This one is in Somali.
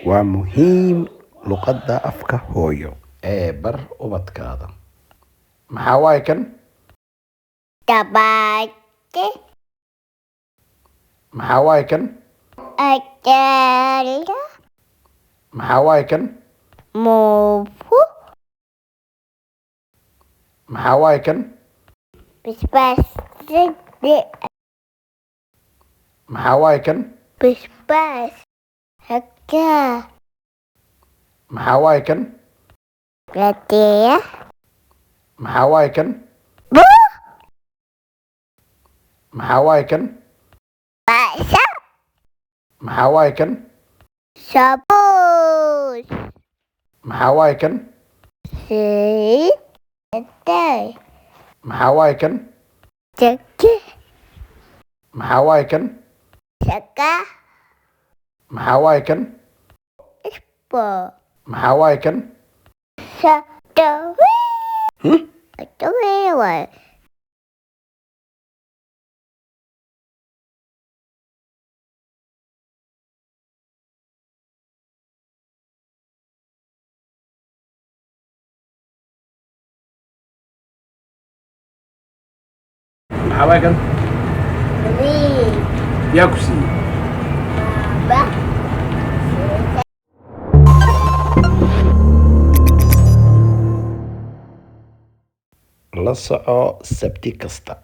Waa muhiim luqadda afka hooyo ee bar ubadkaada. Maxaa waaye kan? Tabate. Maxaa waaye kan? Atala. Maxaa waaye kan? Mufu. Maxaa waaye kan? Basbaas. Maxaa waaye kan? Basbaas. Haka. Maxaa waaye kan? Latea. Maxaa waaye kan? Bu. Maxaa waaye kan? Basa. Maxaa waaye kan? Sabus. Maxaa waaye kan? Si. Tay. Maxaa waaye kan? Jake. Maxaa waaye kan? Saka. Maxaa waaye kan? Bo. Maxaa waaye kan? Sa. Tawi. Hmm? Tawi. Wa. Maxaa waaye kan? Wi. Yaa ku siiyey? Ba. La soco Sabti kasta.